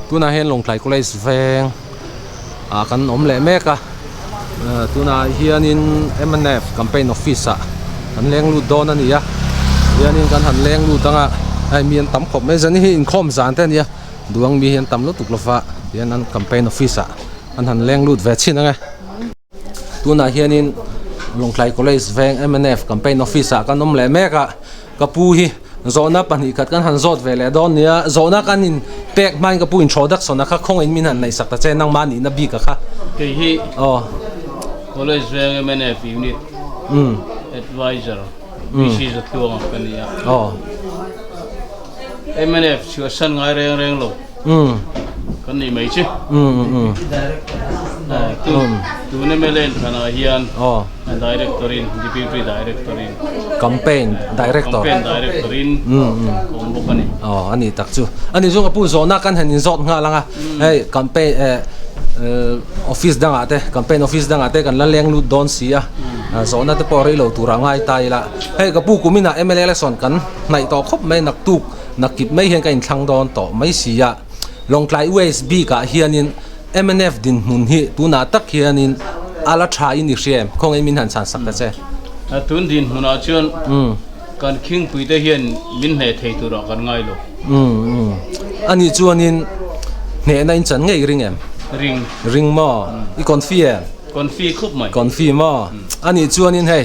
Tunah hian Lawngtlai College veng ah kan awm leh mek a tunah hianin mnf campaign office ah kan leng lut dawn a ni a hianin kan han leng lut ang a hei mi an tam khawp mai zan hi inkhawm zan te a ni a duang mi hi an tam lutuk lo va tihian an campaign office ah an han leng lut ve chhin ang e. Tunah hianin Lawngtlai College veng mnf campaign office ah kan awm leh mek a, ka pu hi zawhna pahnih khat kan han zawt ve leh dawn nia, zawhna kan in pek hmain ka pu introduction a kha khawngaih min han neihsak ta che nangmah nihna bik a kha. Kei hi College veng mnf unit advisor PC Zatluanga ka ni a, mnf chhuahsan ngai reng reng lo. Kan nih mai chu. Tun MLA in thlanah hian Director in, Deputy Director in. Campaign Director. Campaign Director in ka awm bawk a ni. Aw a ni tak chu. A ni chu ka pu zawhna kan han inzawt nghal ang a. Hei campaign office dangah te campaign office dangah te kan la leng lut dawn si a. Zawhna te pawh rei lo turah ngai ta ila. Hei ka pu kuminah MLA election kan hnaih tawh khawp mai naktuk. Nakip mai hian ka inthlang dawn tawh mai si a, Lawngtlai West bikah hianin mnf dinhmun hi tunah tak hianin a la tha in i hria em? Khawngaih min han chhan sak ta che. Tun dinhmunah chuan kan khingpuite hian min hneh thei turah kan ngai lo. Ani chuanin hnehna in chan ngei ring em? Ring. Ring maw? I confi em? Confi khup mai. Confi maw? Ani chuanin hei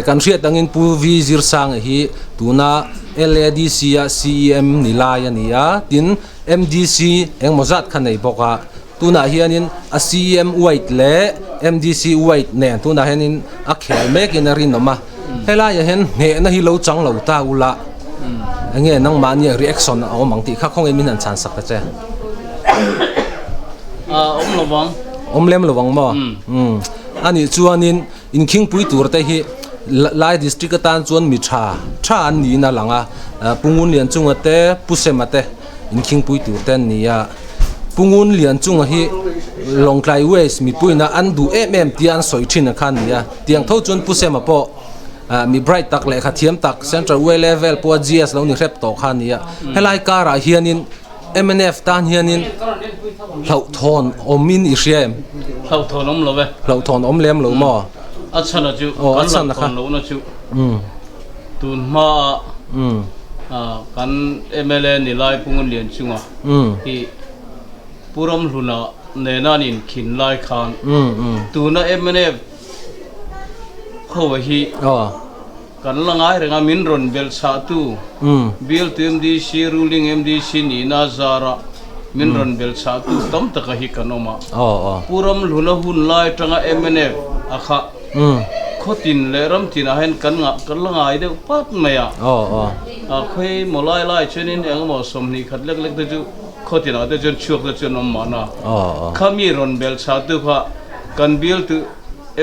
kan hriat angin Pu V Zirsanga hi tuna LADC a CEM ni lai a ni a, tin MDC engmaw zat kha nei bawk a, tunah hianin a CEM white leh MDC white nen tunah hianin a khel mekin a rinawm a, helaiah hian hnehna hi lo chang lo ta ula enge nangmahnia reaction a awm ang tih kha khawngaih min han chhan sak ta che. A awm lo vang. Awm lem lo vang maw? A nih chuanin Inkhingpui tur te hi Lai District atan chuan mi tha tha an niin a lang a, Pu Ngun Lian Chunga te, Pu Sema te inkhingpui tur te an ni a. Pu Ngun Lian Chunga hi Lawngtlai West mipuiin a an duh em em tia an sawi thin kha a ni a. Tiang tho chuan Pu Sema pawh mi bright tak lehkha thiam tak Central Way level pawha GS lo ni hrep tawh kha a ni a. Helai karah hianin Mnf tan hianin hlauhthawn awmin i hria em? Hlauhthawn awm lo e. Hlauhthawn awm lem lo maw? A chhan a chu, kan hlauhthawn lohna chu tun hmaa kan mla ni lai Pu Ngunlian chunga hi Pu Ramhluna nena an inkhin lai khan tuna mnf ho hi Kan la ngai reng a, min rawn belh chhahtu Bialtu MDC, Ruling MDC nihna zara min rawn belh chhahtu tam taka hi kan awm a. Pu Ramhluna hun lai atanga mnf a kha khawtin leh ramtinah hian kan ngah kan la ngai deuh pat mai a. Khawi maw lai lai chuanin eng emaw 20 khat lek lek te chu khawtinah te chuan chhuak te chu an awm mahna. Khami rawn belh chhahtu kha kan bialtu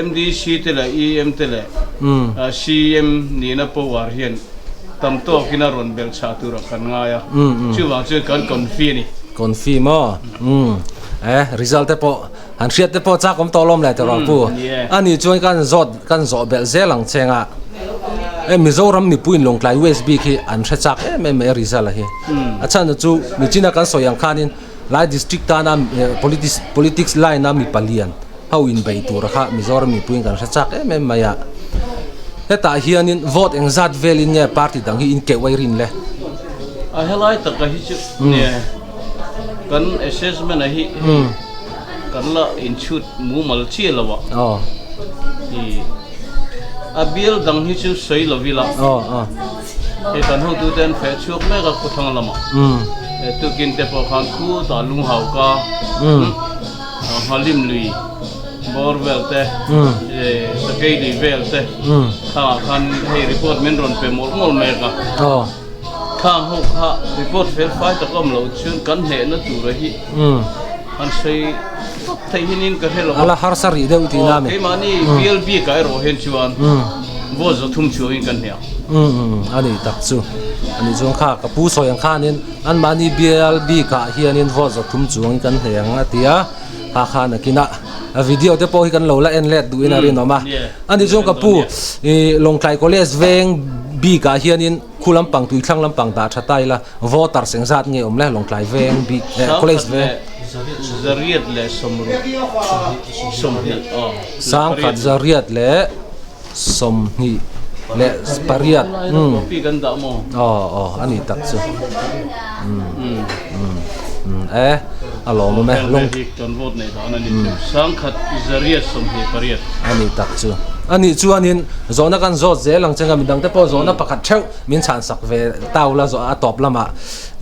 MDC te leh EM te leh CM nihna power hian tam tawkin a rawn belh chhah turah kan ngai a, chuvang chuan kan confi a ni. Confi maw? Umm e, result te pawh han hriat te pawh chak awm tawh lawm le tawh pu. A nih chuan kan zawt kan zawh belh zel ang che nga e Mizoram mipuiin Lawngtlai West bik hi an hre chak em em mai a result a hi. A chhan chu michina kan sawi ang khanin Lai district tana politics politics line a mi palian ho inbei tur kha Mizoram mipuiin kan hre chak em em mai a. Hetah hianin vote engzat velin nge party dang hi inkeuh a i rin le? A helai taka hi chu nge kan assessment a hi hei kan la inchhut mumal chiah lo a. I a bial dang hi chu sawi lo ila. Hei kan hotute an feh chhuak mek a khawthlang lamah. Tukin te pawh khan khutah lunghau ka nghalim lui bawr vel te sakei lui vel te khangah khan hei report min rawn pe mawlh mawlh mek a. Khang ho kha report fel fai tak a awm loh chuan kan hnehna tura hi han sawi vak theih hianin ka hre lo a. A la harsa rih deuh tihna a ni. Keimahni bial bikah erawh hian chuan vote 300 chuangin kan hneh ang. Umm a nih tak chu. A nih chuan kha ka pu sawi ang khanin anmahni bial bikah hianin vote 300 chuangin kan hneh ang a ti a, kha kha nakinah video te pawh hi kan lo la en let duhin a rinawm a. A nih chuan ka pu ih Lawngtlai College veng bikah hianin. Khu lampang tui thlang lampang dah tha ta ila voters engzat nge awm le Lawngtlai veng bik eh college veng. Zariat leh sawmruk sawmhnih aw. Sangkhat zariat leh 28. Copy kan dah maw? Aw aw a ni tak chu. Umm umm e a lawmawm e. Lawng hi kan vote nei dan a ni chu. Sangkhat zariat 28. A ni tak chu. A nih chuanin zawhna kan zawt zel ang che nga midang te pawh zawhna pakhat theuh min chhan sak ve tau la zawh a tawp lamah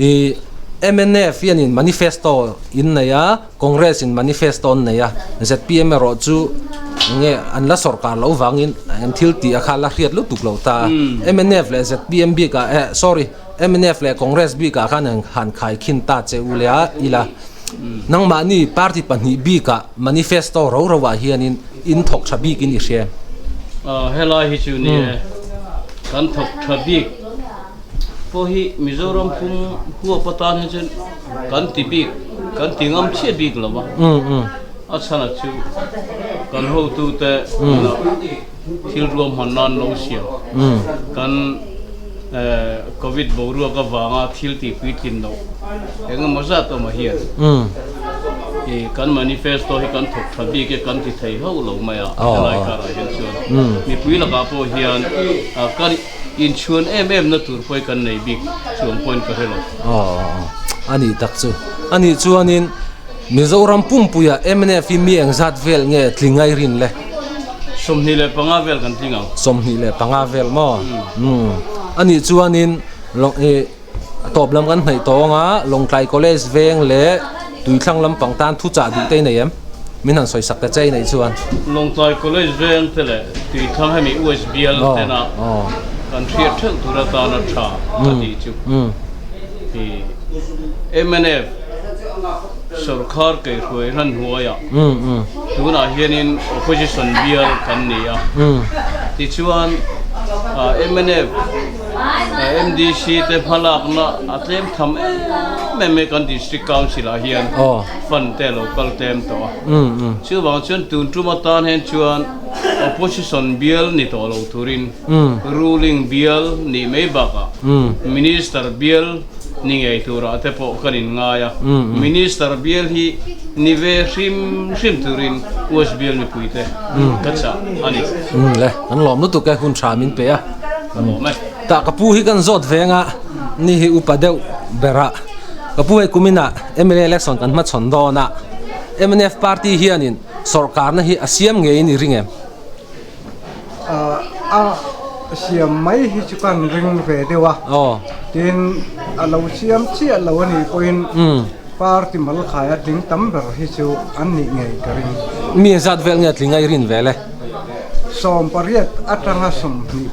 ih mnf hianin manifesto in nei a. Congress in manifesto an nei a, zpm erawh chu nge an la sawrkar loh vangin an thil tih a kha la hriat lutuk lo ta a. Mnf leh zpm bikah eh sorry mnf leh Congress bikah khan an han khaikhin ta che u leh a ila. Nangmahni party pahnih bikah manifesto ro ro ah hianin in thawk tha bikin i hria em? Helai hi chu ni e, kan thawk tha bik pawh hi Mizoram pum huap atan hi chuan Kan ti bik, kan ti ngam chiah bik lo va. A chhan chu kan hotute tunah thil ruahman nan lo siam. Kan Covid boruak avanga thil tih puitlin loh eng emaw zat awmah hian kan manifesto hi kan thawk tha bik e kan ti thei hauh lo mai a, helai karah hian chuan mipui lakah pawh hian kan Inchhuan em em na tur pawh hi kan nei bik chuang pawhin ka hre lo. Aw a nih tak chu. A nih chuanin Mizoram pumpuia mnf hi mi engzat vel nge tling a i rin le? 25 vel kan tling ang. 25 vel maw? Umm. A nih chuanin i tawp lam kan hnaih tawng a, Lawngtlai College veng leh Tuithlang lampang tan thuchah duh te i nei em? Min han sawi sak ta che i neih chuan. Lawngtlai College veng te leh Tuithlang hemi US bial tena kan hriat theuh tur atana tha ka tih chu i mnf sawrkhar keihruai hlan hnuaiah tunah hianin opposition bial kan ni a, tichuan mnf MDC te hmalakna a tlem tham em em mai kan District Council ah hian fund te a lo kal tlem tawh a. Chuvang chuan tun tum atan hian chuan Opposition bial ni tawh lo turin Ruling bial nih mai bakah Minister bial ni ngei turah te pawh kan inngai a. Minister bial hi ni ve hrim hrim turin US bial mipui te ka chah a ni. Le, kan lawm lutuk e, hun tha min pe a. Tah ka pu hi kan zawt veng a, ni hi upa deuh ber a, ka pu hei kumin ah mla election kan hmachhawn dawn a, mnf party hianin sawrkarna hi a siam ngeiin i ring em? A siam mai hi chu kan ring ve deuh a, tin a lo siam chiah lo a nih pawhin party mal khaia tling tam ber hi chu an nih ngei ka ring. Mi zat vel nge tling a i rin vel e? 18 atanga 23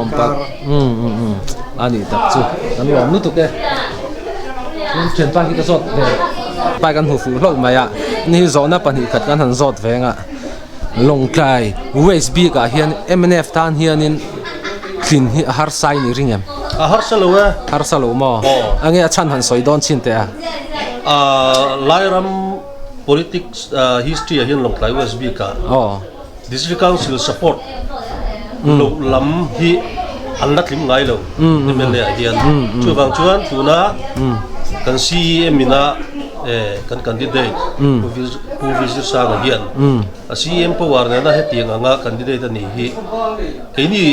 inkar. A nih tak chu kan lawm lutuk e. Chuan thianpa hi ka zawt ve. Pai kan hmu fuh hlauh mai a, ni hi zawhna pahnih khat kan han zawt ve anga Lawngtlai West bik ah hian mnf tan hianin tlin hi a harsa in i ring em? A harsa lo e. Harsa lo maw? A nge a chhan han sawi dawn chin teh a. Lairam Politics history ah hian Lawngtlai West bik ah District Council support loh lam hi an la tling ngai lo mla ah hian. Chuvang chuan tuna kan CEM ina kan candidate Pu Vizir Sanga hian a CEM power nena hetiang anga candidate a nih hi keini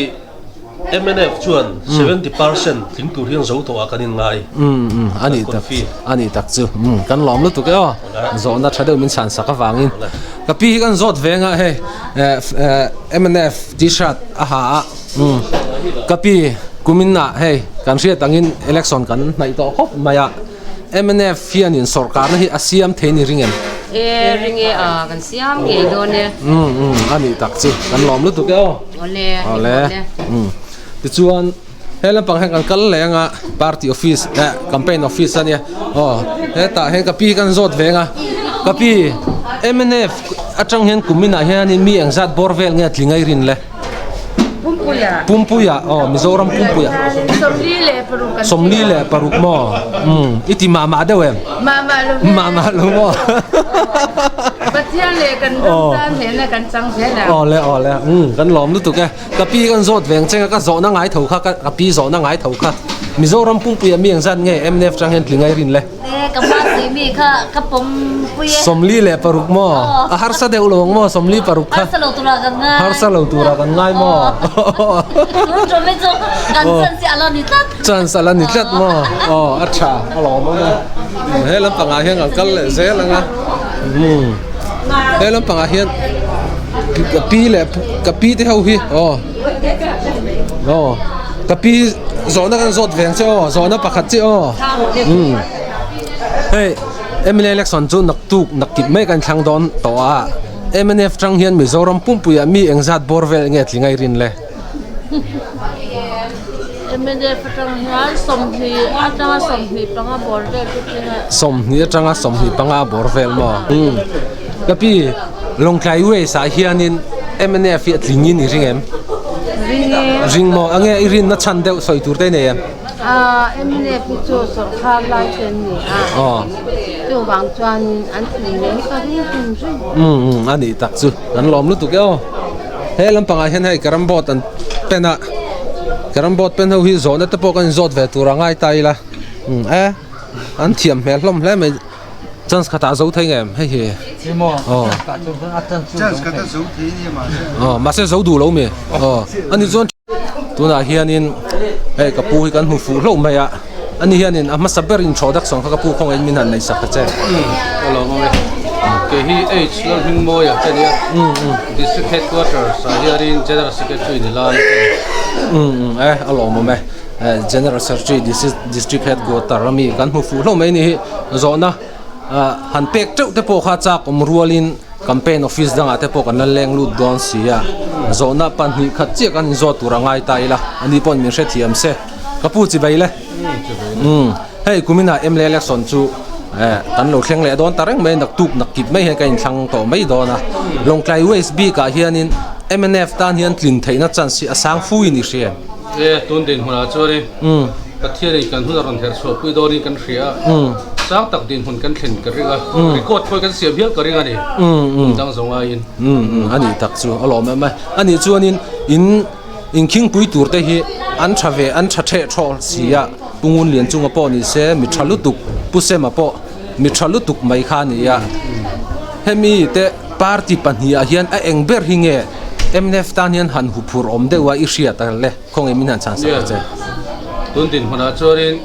Mnf chuan 70% tling tur hian zo tawh ah kan inngai. Umm a nih tak a nih tak chu umm kan lawm lutuk e aw zawhna tha deuh min chhan sak avangin ka pi hi kan zawt ve anga hei eh mnf t-shirt a ha a umm ka pi kumin ah hei kan hriat angin election kan hnaih tawh khawp mai a mnf hianin sawrkarna hi a siam thei ni ring em? E ring e a kan siam ngei dawn e. Umm umm a nih tak chu kan lawm lutuk e aw. Awle, Awle. Umm. Tichuan he lampang hian kan kal leh anga party office eh campaign office a nia. Aw hetah hian ka pi kan zawt ve anga ka pi mnf atang hian kum inah hianin mi engzat bawr vel nge tling a i rin le? Pumpuia. Pumpuia aw Mizoram Pumpuia. 46 kan 46 maw? Umm i ti mah mah deuh em? Mah mah lo. Mah mah lo maw? Pathian leh kan ram tan hnehna kan chang zel ang. Awle awle umm kan lawm lutuk e. Ka pi kan zawt veng cheng a ka zawhna ngai tho kha ka pi zawhna ngai tho kha Mizoram pumpuia mi engzat nge mnf chang hian tlingai rin le? E ka hma si mi kha ka pawm pui e. 46 maw? A harsa deuh lo ang maw 46 kha? Harsa lo tura kan ngai. Harsa lo tura kan ngai maw? Tun ṭawm hi chu kan chance hi a la ni tlat. Chance a la ni tlat maw? Aw a ṭha a lawm awm e. He lampangah hian kan kal leh zel ang a. He lampangah hian ka pi leh ka pi te ho hi aw aw ka pi zawhna kan zawt veng che aw zawhna pakhat che aw umm hei mla election chu naktuk nakkip mai kan thlang dawn tawh a mnf tang hian Mizoram pumpuiah mi engzat bawr vel nge tling a i rin le. Mnf atang hian 20 atanga 25 bawr vel chu tling a. 20 atanga 25 bawr vel maw? Umm. Ka pi, Lawngtlai West ah hianin mnf hi a tling in i ring em? Ring e. Ring maw? Ange i rinna chhan deuh sawi tur te i nei em? Aaa mnf hi chu sawrkar lai chu an ni a. Aw. Chuvang chuanin an tling leh hi ka ring hrim hrim. Umm umm a nih tak chu. Kan lawm lutuk e aw. He lampangah hian hei carrom board an pen a carrom board pen ho hi zawhna te pawh kan inzawt ve tur a ngai ta ila umm e an thiam hmel hlawm hle mai chance khatah a zo thei ngem hei hi aw aw mahse zo duh lo mi aw ani chuan tunah hianin hei ka pu hi kan hmu fuh hlauh mai a. Ani hianin a hmasa ber introduction kha ka pu khawngaih in min han neihsak ta che. Ka lo ngawng e. Kei hi H Lalhmingmawia che nia. District Headquarters ah hianin General Secretary ni lai ka ni. E a lawmawm e. General Secretary District Headquarter a mi kan hmu fuh hlauh mai ni hi. Zawhna han pek teuh te pawh kha chak awm rualin campaign office dangah te pawh kan la leng lut dawn si a. Zawhna pahnih khat chiah kan inzawt tur a ngai ta ila. Ani pawhin min hrethiam se. Ka pu chi bai le. Umm hei kuminah mla election chu eh kan lo thleng leh dawn ta reng mai naktuk nakkip mai hian ka inthlang tawh mai dawn a. Lawngtlai West bikah hianin mnf tan hian tlin theihna chance hi a sang fu in i hria em? E tun dinhmunah chuanin Pathianin kan hun a rawn herh chhuah pui dawnin kan hria a, sang tak dinhmun kan thlen ka ring a, record pawh kan siam hial ka ring a ni, kum dang zawng aiin. Umm a nih tak chu a lawm em a, a nih chuanin in. Inkhingpui tur te hi an tha ve an tha theh thawh si a, Pu Ngunlian chunga pawh ni se mi tha lutuk, Pu Sema pawh mi tha lutuk mai kha a ni a. Hemi te party pahnih ah hian a eng ber hi nge mnf tan hian han huphur awm deuh a i hriat a le, khawngaih min han chhan sak ta che. Tun dinhmunah chuanin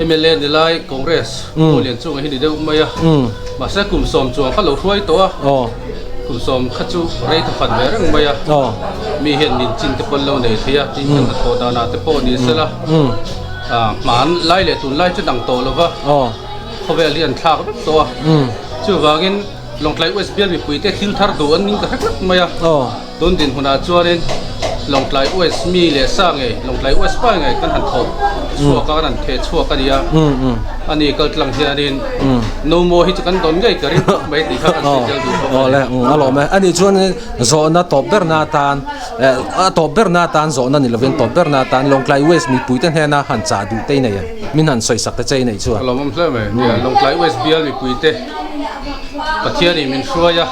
mla ni lai Congress Pu Lian chunga hi ni deuh mai a, mahse kum sawm chuang kha lo hruai tawh a. Kum sawm kha chu rei ta khat ve reng mai a, mi hian min chin te pawn lo nei thei a, tin kan hnathawh danah te pawh ni sela, hman lai leh tun lai chu dang tawh lo va, khawvel hi an thlak vek tawh a, chuvangin Lawngtlai West bial mipui te thil thar duh an ning ta hrek hrek mai a, tun dinhmunah chuanin Lawngtlai West mi leh sa ngei, Lawngtlai West pa ngei kan han thawh chhuak a, kan han theh chhuak a ni a, ani kal tlang hianin no maw hi chu kan dawn ngei ka ring khawp mai tih kha kan sawi tel duh bawk a ni. Awle, a lawm e. Ani chuan zawhna tawp berna atan, a tawp berna atan zawhna ni lovin tawp berna atan Lawngtlai West mipuite hnena han chah duh te i nei em? Min han sawi sak te che i neih chuan. A lawmawm hle mai. Nia, Lawngtlai West bial mipuite Pathianin min hruai a,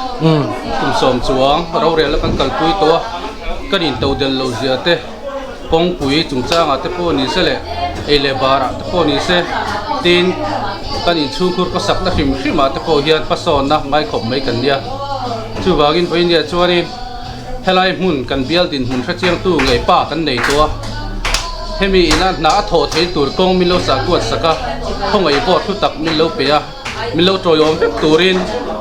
kum sawm chuang rorelna kan kalpui tawh a, Kan intodelh loh zia te, kawngpui chungchangah te pawh ni se leh ei leh barah te pawh ni se, tin kan inchhungkhur khawsakna hrim hrimah te pawh hian hmasawnna ngaikhawp mai kan nia. Chuvangin vawinia chuanin helai hmun kan bial dinhmun hrechiangtu ngei pa kan nei tawh a, hemi ina hna a thawh thei tur kawng min lo sahkuat sak a, khawngaih vote hlu tak min lo pe a. Min lo tawiawm vek turin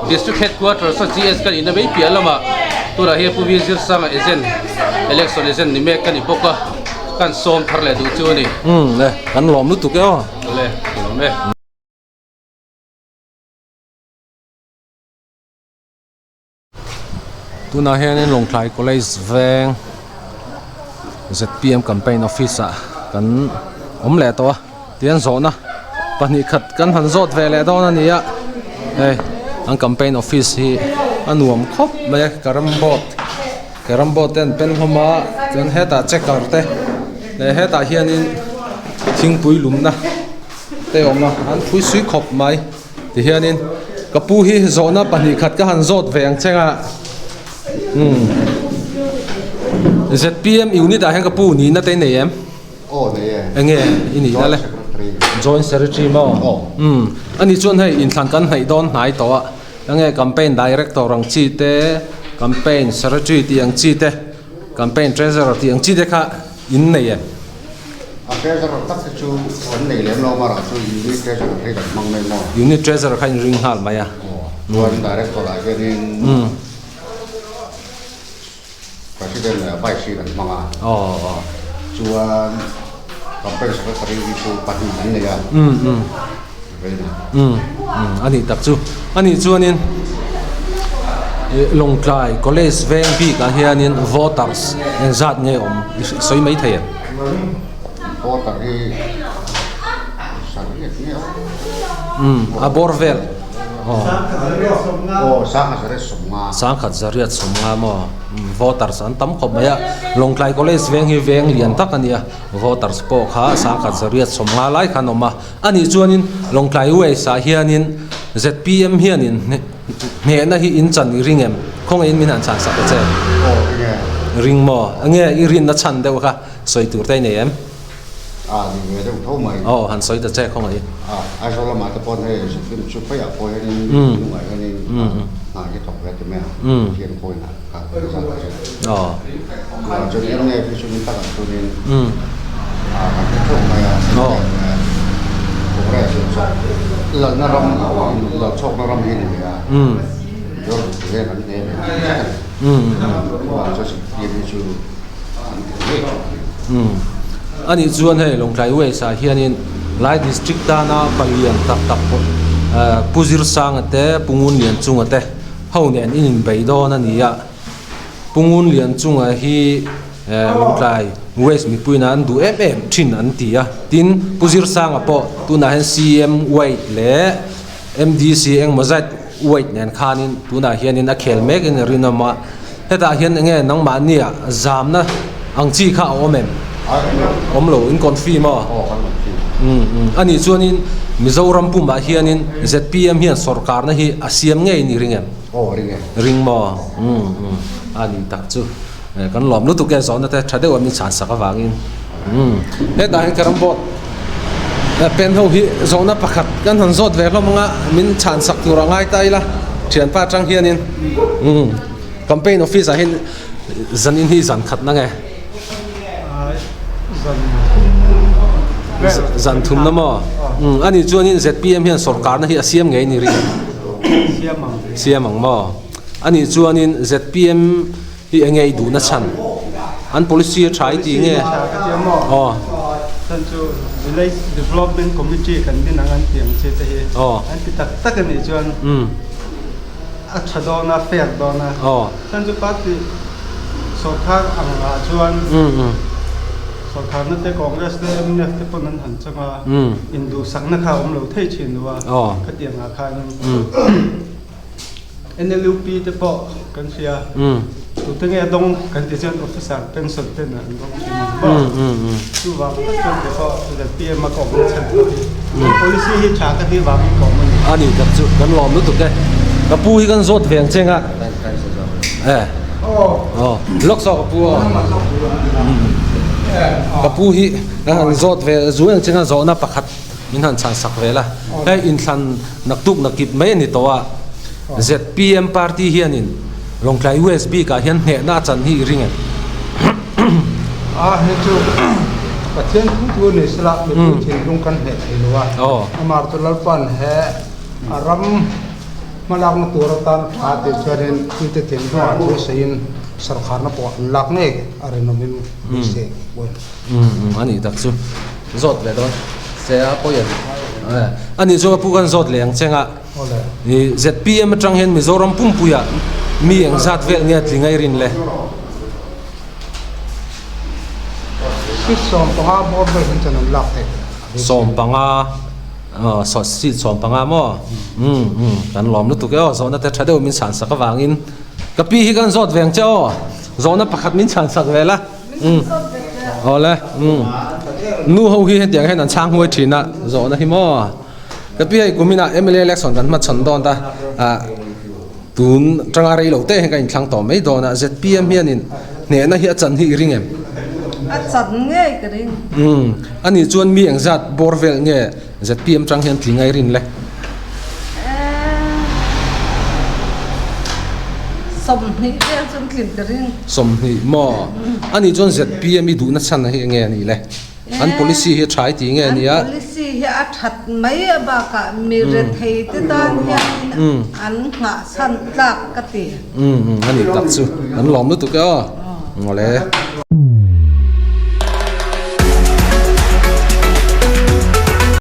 District Headquarters a GS kan inna mai piah lamah tunah hian Pu Vizir Sanga agent, election agent ni mek ka ni bawk a, kan sawm thar leh duh chu a ni. Umm le, kan lawm lutuk e aw. Le, ka lawm e. Tunah hianin Lawngtlai College veng zpm campaign office ah kan awm leh tawh a tihian zawhna pahnih khat kan han zawt ve leh dawn a ni a hei an campaign office hi a nuam khawp mai a carrom board carrom board te an pen hlawm a chuan hetah checker te leh hetah hianin thingpui lumna te a awm a an phui sui khawp mai tihianin. Ka pu hi zawhna pahnih khat ka han zawt ve ang cheng a. Umm. ZPM unit ah hian ka pu nihna te i nei em? Aw nei e. Enge i nihna le? Joint Secretary. Joint Secretary maw? Aw. Umm. Ani chuan hei inthlan kan hnaih dawn hnai tawh a. Enge campaign director ang chi te, campaign secretary tih ang chi te, campaign treasurer tih ang chi te kha in nei em? A treasurer tak hi chu an nei lem lo mara chu unit treasurer hi kan hmang mai maw? Unit treasurer kha in ring nghal mai a. Aw, chuan director ah hianin president leh vice hi kan hmang a. Aw aw. Chuan campaign secretary hi chu pahnih an nei a. Veina. Umm a nih tak chu. A nih chuanin Lawngtlai College veng bikah hianin voters engzat nge awm i sawi mai thei em? Voter hi sarriat nge awm? Umm a bawr vel. Aw sangkhat zariat sawmnga. Sangkhat zariat sawmnga maw? Voters an tam khawp mai a. Lawngtlai College veng hi veng lian tak a ni a. Voters pawh kha sangkhat zariat sawmnga lai khan awm a. A nih chuanin Lawngtlai West ah hianin zpm hianin hnehna hi in chan i ring em? Khawngaihin min han chhan sak ta che. Aw ring e. Ring maw? Enge i rinna chhan deuh kha sawi tur te i nei em? A ni ve deuh tho mai. Aw han sawi ta che khawngaihin. A Aizawl lamah te paw'n hei zpm chu pheiah pawh hianin hnungah hianin hna hi thawk ve ti mai a, Pathian khawiin a kha zat a che. Aw. Chuan mnf hi chu min takah chuanin a kan hre theuh mai a, Congress in chawk lalna ram lal chhawkna ram hi a ni ve a, Mizoram hian an hne ve tlat a ni. Chuvang chuan zpm hi chu an ti ngei tawh a ni. A nih chuan hei Lawngtlai West ah hianin Lai District tana palian tak tak Pu Zirsanga te, Pu Ngunlianchunga te ho nen in inbei dawn a ni a. Pu Ngunlianchunga hi Lawngtlai West mipuiin an duh em em thin an ti a. Tin, Pu Zirsanga pawh tunah hian CM White leh MDC engmaw zat White nen khanin tunah hianin a khel mekin a rinawm a. Hetah hian enge nangmahnia zamna ang chi kha a awm em? Awm lo, in confi maw? A nih chuanin Mizoram pumah hianin zpm hian sawrkarna hi a siam ngei ni ring em? Aw ring e. Ring maw? Umm umm a ni tak chu. Kan lawm lutuk e zawhna te tha deuh a min chhan sak avangin. Umm hetah hian carrom board pen ho hi zawhna pakhat kan han zawt ve hlawm anga min chhan sak tur a ngai ta ila thianpa atang hianin umm campaign office ah hian zanin hi zan khat na nge? Zan thum na maw? Umm a nih chuanin zpm hian sawrkarna hi a siam ngei ni ring? Siam ang maw? A nih chuanin zpm hi eng nge i duhna chhan? An policy a tha i tih nge? Aw. Chan chu Village Development Committee kan din ang an tih ang chi te hi an ti tak tak a nih chuan a tha dawn a, fair dawn a. Chan chu party sawrkar ang ah chuan sawrkarna te Congress te mnf te pawn an han chang a, induhsakna kha a awm lo thei thin lo a, khatiang ah khanin NLUP te pawh kan hria, tute nge a dawng kan ti chuan officer pension ten an dawng thin ang maw? Chuvang tak chuan te pawh zpm a ka awmna chhan pawh hi policy hi tha ka tih vangin ka awm a ni. A ni tak chu kan lawm lutuk e. Ka pu hi kan zawt ve ang che nga. E. Aw. Lawk saw ka pu aw. Ka pu hi kan han zawt ve zuai ang che nga zawhna pakhat. Min han chhan sak vel a, hei inthlan naktuk nakip mai a ni tawh a, zpm party hianin Lawngtlai West bikah hian hnehna a chan hi i ring em? A hei chu Pathian thu thu a ni sela mipui thinlung kan hneh thei lo a, amah chu Lalpan he a ram hmalakna tur atan tha tih chuanin mite thinlungah thu sawiin sawrkharna pawh an lak ngei a rinawmin beisei pawh a ni. Umm a nih tak chu zawt ve dawn se a pawi a ni a nih chu ka pu kan zawt leh ang cheng a i zpm atang hian Mizoram pumpuiah mi eng zat vel nge tling a i rin le Seat 15 bawr vel hian chuan an lak theih 15 aw seat 15 maw umm umm kan lawm lutuk e aw zawhna te tha deuh min chhan sak avangin ka pi hi kan zawt ve ang che aw zawhna pakhat min chhan sak ve la. Umm awle umm nu ho hi hetiang hian an chhang huai thin a zawhna hi maw. Ka pi hei kuminah mla election kan hmachhawn dawn ta ah tun tanga rei lo te hian ka inthlang tawh mai dawn a zpm hianin hnehna hi a chan hi i ring em? A chan ngei ka ring. Umm ani chuan mi engzat bawr vel nge zpm tang hian tling a i rin le? 20 vel chu an tlin ka ring. 20 maw? Ani chuan zpm i duhna chhan hi enge a nih le? An policy hi a tha i ti nge nia? An policy hi a that mai a bakah mi rethei te tan hianin an nghahchhan tlak ka ti. Umm a nih tak chu an lawm lutuk e aw. Awle.